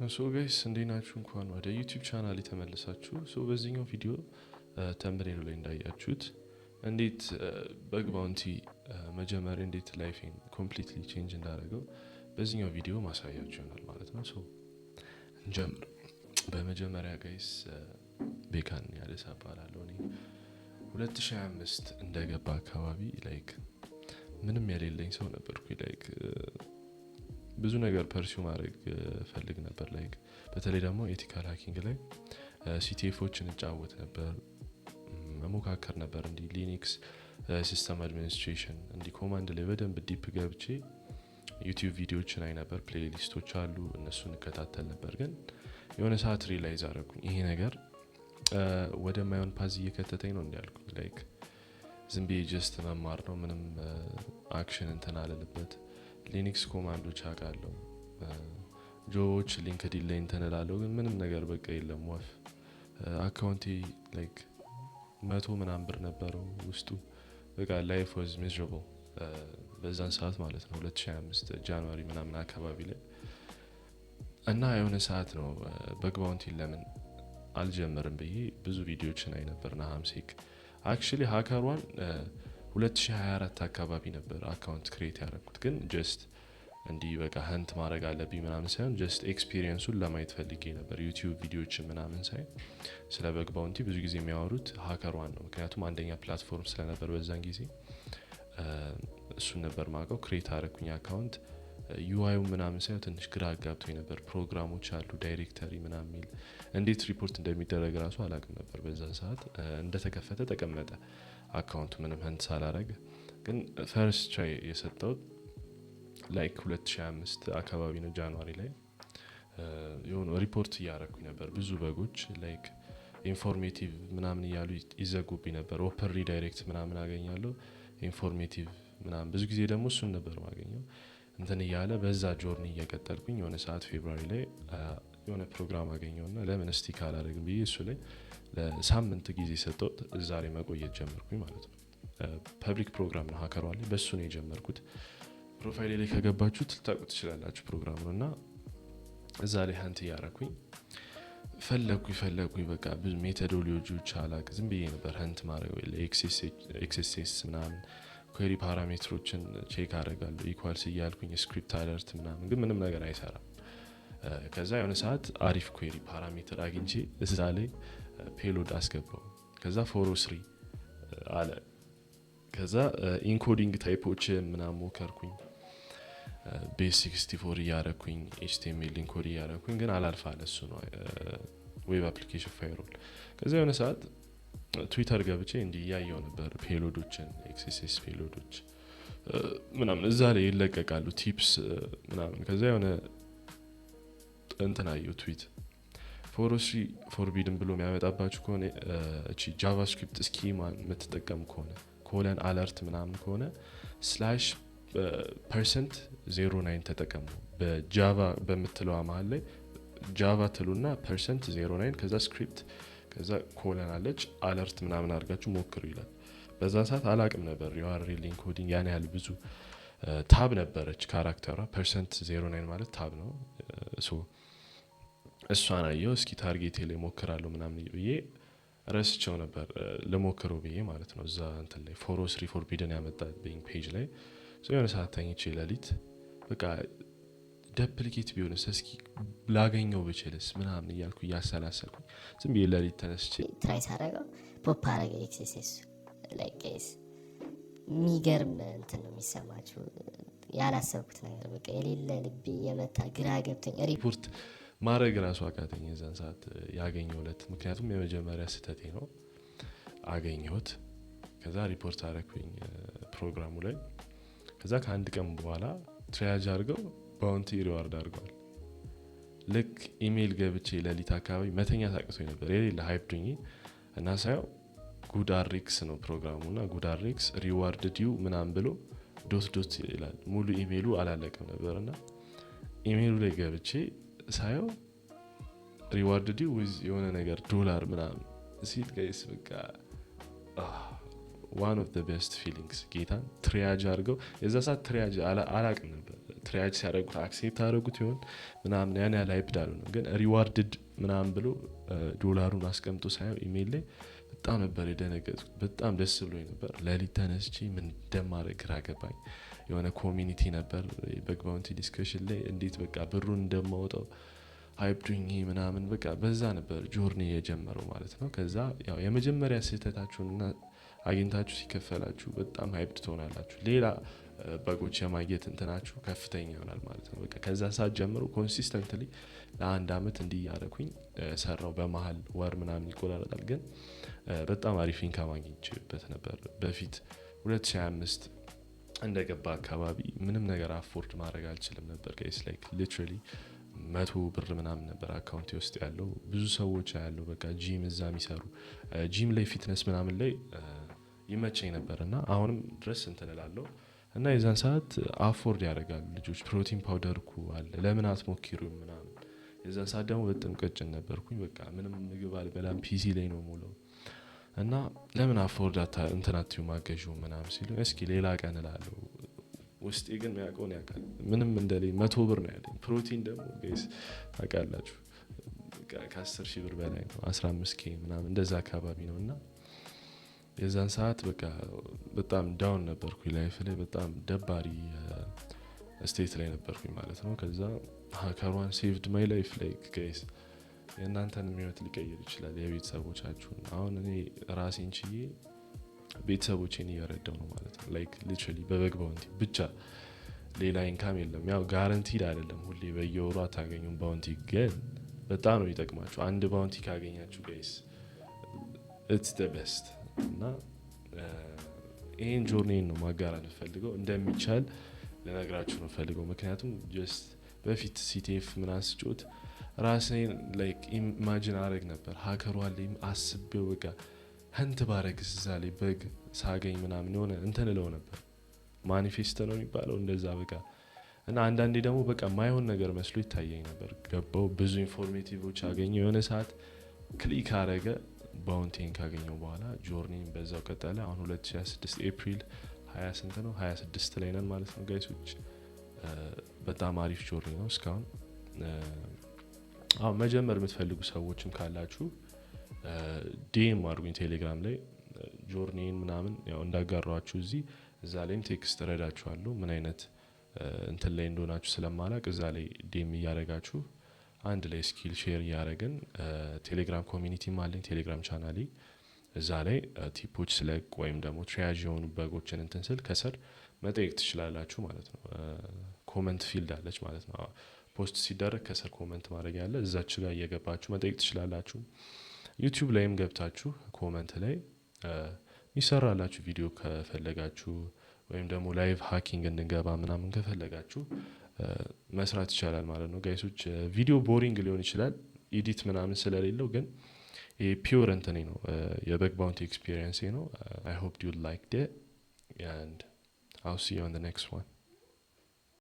So guys፣ እንዴት ናችሁ? እንኳን ወደ YouTube channel የተመለሳችሁ። So በዚህኛው ቪዲዮ thumbnail ኡ ላይ እንዳያችሁት እንዴት bug bounty መጀመሪያ እንዴት life ኤን completely change እንዳደረገው በዚህኛው ቪዲዮ ማሳያችሁ ይሆናል ማለት ነው። So እንጀምር። በመጀመሪያ guys፣ ቤካን ያደሳ እባላለሁ። እኔ 2025 እንደገባ አካባቢ like ምንም የሌለኝ ሰው ነበርኩ። Like ብዙ ነገር pursue ማድረግ ፈልግ ነበር። Like በተለይ ደግሞ ethical hacking ላይ CTF ኦችን እጫወት ነበር፣ መሞካከር ነበር። እንዲህ Linux system administration እንዲህ command ላይ በደንብ deep ገብቼ YouTube ቪዲዮዎችን አይ ነበር። Playlist ኦች አሉ፣ እነሱን እከታተል ነበር። ግን የሆነ ሰዓት realize አደረኩኝ፣ ይሄ ነገር ወደማይሆን path እየከተተኝ ነው እንዲያልኩኝ። Like ዝም ብዬ just መማር ነው፣ ምንም action እንትን አልልበት። Linux command ኦች አውቃለሁ፣ job ኦች LinkedIn ላይ እንትን እላለሁ፣ ግን ምንም ነገር በቃ የለም፣ ወፍ። Account ኤ like 100 ምናምን ብር ነበረው ውስጡ። በቃ life was miserable በዛን ሰዓት ማለት ነው፣ 2025 January ምናምን አካባቢ ላይ። እና የሆነ ሰዓት ነው bug bounty ን ለምን አልጀምርም ብዬ ብዙ ቪዲዮችን አይ ነበር። NahamSec፣ actually HackerOne 2024 አካባቢ ነበር account create ያደረኩት። ግን just እንዲህ በቃ hunt ማድረግ አለብኝ ምናምን ሳይሆን just experience ኡን ለማየት ፈልጌ ነበር። YouTube ቪዲዮችን ምናምን ሳይ ስለ bug bounty ብዙ ጊዜ የሚያወሩት HackerOne ነው፣ ምክንያቱም አንደኛ platform ስለነበር በዛን ጊዜ እሱን ነበር ማቀው። Create አደረኩኝ account። UI ዩ ምናምን ሳይሆን ትንሽ ግራ አጋብቶኝ ነበር። ፕሮግራሞች አሉ፣ directory ምናምን የሚል፣ እንዴት ሪፖርት እንደሚደረግ ራሱ አላውቅም ነበር በዛን ሰዓት። እንደተከፈተ ተቀመጠ account ኡ ምንም hunt ሳላረግ። ግን first try የሰጠሁት like 2025 አካባቢ ነው፣ January ላይ። የሆኑ ሪፖርት እያረኩኝ ነበር። ብዙ bug ኦች like informative ምናምን እያሉ ይዘጉብኝ ነበር። Open redirect ምናምን አገኛለሁ፣ informative ምናምን፣ ብዙ ጊዜ ደግሞ እሱን ነበር ማገኘው። እንትን እያለ በዛ journey እየቀጠልኩኝ የሆነ ሰዓት February ላይ የሆነ ፕሮግራም አገኘውና ለምን stick አላደርግም ብዬ እሱ ላይ ለሳምንት ጊዜ ሰጠሁት። እዛ ላይ መቆየት ጀመርኩኝ ማለት ነው። Public ፕሮግራም ነው HackerOne ላይ፣ በሱ ነው የጀመርኩት። Profile ላይ ከገባችሁ ልታውቁ ትችላላችሁ ፕሮግራሙን። እና እዛ ላይ hunt እያረኩኝ ፈለግኩኝ ፈለግኩኝ። በቃ ብዙ methodology ዎች አላቅ፣ ዝም ብዬ ነበር hunt ማድረግ። XSS ምናምን query parameter ኦችን check አደርጋለሁ፣ equals እያልኩኝ script alert ምናምን፣ ግን ምንም ነገር አይሰራም። ከዛ የሆነ ሰዓት አሪፍ query parameter አግኝቼ እዛ ላይ payload አስገባው። ከዛ 403 አለ። ከዛ encoding type ኦች ምናምን ሞከርኩኝ፣ base 64 እያረኩኝ HTML encode እያረኩኝ፣ ግን አላልፍ አለ። እሱ ነው web application firewall። ከዛ የሆነ ሰዓት ትዊተር ገብቼ እንዲህ እያየው ነበር payload ኦችን፣ XSS payload ኦች ምናምን እዛ ላይ ይለቀቃሉ፣ tips ምናምን። ከዛ የሆነ እንትን አየው tweet፣ 403 forbidden ብሎ የሚያመጣባችሁ ከሆነ፣ እቺ JavaScript schema ን የምትጠቀም ከሆነ፣ colon alert ምናምን ከሆነ /%09 ተጠቀሙ። በ Java በምትለዋ መሀል ላይ Java ትሉና %09፣ ከዛ script፣ ከዛ colon አለች፣ alert ምናምን አድርጋችሁ ሞክሩ ይላል። በዛ ሰዓት አላቅም ነበር URL encoding ያን ያህል ብዙ። Tab ነበረች character ሯ፣ %09 ማለት tab ነው። እሷን አየው፣ እስኪ target ኤ ላይ ሞክራለሁ ምናምን ብዬ ረስቸው ነበር፣ ልሞክረው ብዬ ማለት ነው። እዛ እንትን ላይ 403 forbidden ያመጣብኝ page ላይ የሆነ ሰዓት ተኝቼ ሌሊት በቃ duplicate ቢሆንስ፣ እስኪ ላገኘው ብችልስ ምናምን እያልኩ እያሰላሰልኩኝ ዝም ብዬ ሌሊት ተነስቼ try ሳረገው pop አረገ XSS። Like guys፣ የሚገርም እንትን ነው የሚሰማችሁ። ያላሰብኩት ነገር በቃ የሌለ ልቤ የመታ፣ ግራ ገብተኝ ሪፖርት ማድረግ ራሱ አቃተኝ የዛን ሰዓት ያገኘሁለት፣ ምክንያቱም የመጀመሪያ ስህተቴ ነው። አገኘሁት፣ ከዛ ሪፖርት አረኩኝ ፕሮግራሙ ላይ። ከዛ ከአንድ ቀን በኋላ triage አድርገው bounty reward አድርገዋል። ልክ ኢሜይል ገብቼ ሌሊት አካባቢ መተኛት አቅቶኝ ነበር፣ የሌለ hyped ሆኜ፣ እና ሳየው GoodRx ነው ፕሮግራሙ፣ እና GoodRx reward due ምናምን ብሎ dot dot ይላል። ሙሉ ኢሜይሉ አላለቀም ነበር፣ እና ኢሜይሉ ላይ ገብቼ ሳየው reward due with የሆነ ነገር ዶላር ምናምን ሲል guys፣ በቃ one of best feelings። ጌታን triage አድርገው፣ የዛ ሰዓት triage አላቅም ነበር። Triage ሲያደርጉት accept አደረጉት ይሆን ምናምን፣ ያን ያህል hyped አልሆንም። ግን rewarded ምናምን ብሎ ዶላሩን አስቀምጦ ሳየው ኢሜይል ላይ በጣም ነበር የደነገጥኩት። በጣም ደስ ብሎኝ ነበር። ሌሊት ተነስቼ ምን እንደማደርግ ግራ ገባኝ። የሆነ community ነበር bug bounty discussion ላይ፣ እንዴት በቃ ብሩን እንደማወጣው hyped ሆኜ ምናምን፣ በቃ በዛ ነበር journey የጀመረው ማለት ነው። ከዛ ያው የመጀመሪያ ስህተታችሁንና አግኝታችሁ ሲከፈላችሁ በጣም hyped ትሆናላችሁ። ሌላ bug ኦች የማግኘት እንትናችሁ ከፍተኛ ይሆናል ማለት ነው። በቃ ከዛ ሰዓት ጀምሮ consistently ለአንድ አመት እንዲህ እያደረኩኝ ሰራው። በመሀል ወር ምናምን ይቆራረጣል፣ ግን በጣም አሪፍ income አግኝቼበት ነበር። በፊት 2025 እንደገባ አካባቢ ምንም ነገር afford ማድረግ አልችልም ነበር guys። Like literally 100 ብር ምናምን ነበር account ኤ ውስጥ ያለው። ብዙ ሰዎች ያለው በቃ ጂም እዛ የሚሰሩ፣ ጂም ላይ fitness ምናምን ላይ ይመቸኝ ነበር እና አሁንም ድረስ እንትን እላለሁ። እና የዛን ሰዓት afford ያደርጋሉ ልጆች፣ protein powder እኮ አለ፣ ለምን አትሞክሪውም ምናምን። የዛን ሰዓት ደግሞ በጣም ቀጭን ነበርኩኝ። በቃ ምንም ምግብ አልበላም፣ PC ላይ ነው የምውለው። እና ለምን afford እንትን አትዩም፣ አገዢው ምናምን ሲሉ እስኪ ሌላ ቀን እላለሁ። ውስጤ ግን የሚያውቀውን ያውቃል። ምንም እንደሌለኝ፣ 100 ብር ነው ያለኝ። ፕሮቲን ደግሞ guys ታውቃላችሁ ከ10,000 ብር በላይ ነው፣ 15K ምናምን እንደዛ አካባቢ ነው። እና የዛን ሰዓት በቃ በጣም down ነበርኩኝ፣ life ላይ በጣም ደባሪ state ላይ ነበርኩኝ ማለት ነው። ከዛ HackerOne saved my life። Like guys፣ የእናንተንም ህይወት ሊቀይር ይችላል፣ የቤተሰቦቻችሁን። አሁን እኔ ራሴን ችዬ ቤተሰቦቼን እየረዳው ነው ማለት ነው። Like literally በ bug bounty ብቻ፣ ሌላ income የለም። ያው guaranteed አይደለም፣ ሁሌ በየወሩ አታገኙም bounty፣ ግን በጣም ነው ይጠቅማችሁ። አንድ bounty ካገኛችሁ guys, it's the best። እና ይህን journey ን ነው ማጋራት የምፈልገው፣ እንደሚቻል ልነግራችሁ ነው ፈልገው። ምክንያቱም just በፊት CTF ምናምን ስጫወት ራሴን like imagine አረግ ነበር። HackerOne ላይ አስቤው በቃ hunt ባረግስ፣ እዛ ላይ bug ሳገኝ ምናምን የሆነ እንትን እለው ነበር። Manifest ነው የሚባለው እንደዛ በቃ። እና አንዳንዴ ደግሞ በቃ ማይሆን ነገር መስሎ ይታየኝ ነበር። ገባው፣ ብዙ informative ኦች አገኘው። የሆነ ሰዓት click አረገ። Bounty ን ካገኘው በኋላ journey ን በዛው ቀጠለ። አሁን 2026 ኤፕሪል 20 ስንት ነው? 26 ላይ ነን ማለት ነው guys ኦች። በጣም አሪፍ journey ነው እስካሁን። አሁን መጀመር የምትፈልጉ ሰዎችም ካላችሁ DM አድርጉኝ ቴሌግራም ላይ። Journey ን ምናምን ያው እንዳጋሯችሁ እዚህ እዛ ላይም text እረዳችኋለሁ። ምን አይነት እንትን ላይ እንደሆናችሁ ስለማላቅ እዛ ላይ DM እያደረጋችሁ አንድ ላይ skill share እያደረግን፣ ቴሌግራም community ም አለኝ፣ ቴሌግራም ቻናሌ፣ እዛ ላይ tip ኦች ስለቅ ወይም ደግሞ triage የሆኑ bug ኦችን እንትን ስል ከስር መጠየቅ ትችላላችሁ ማለት ነው። Comment field አለች ማለት ነው። Post ሲደረግ ከስር comment ማድረግ ያለ እዛች ጋር እየገባችሁ መጠየቅ ትችላላችሁ። YouTube ላይም ገብታችሁ comment ላይ የሚሰራላችሁ ቪዲዮ ከፈለጋችሁ ወይም ደግሞ live hacking እንድንገባ ምናምን ከፈለጋችሁ መስራት ይቻላል ማለት ነው guys ኦች። ቪዲዮ boring ሊሆን ይችላል edit ምናምን ስለሌለው፣ ግን ይሄ pure እንትኔ ነው፣ የ bug bounty experience ነው። I hope you like it and I'll see you on the next one.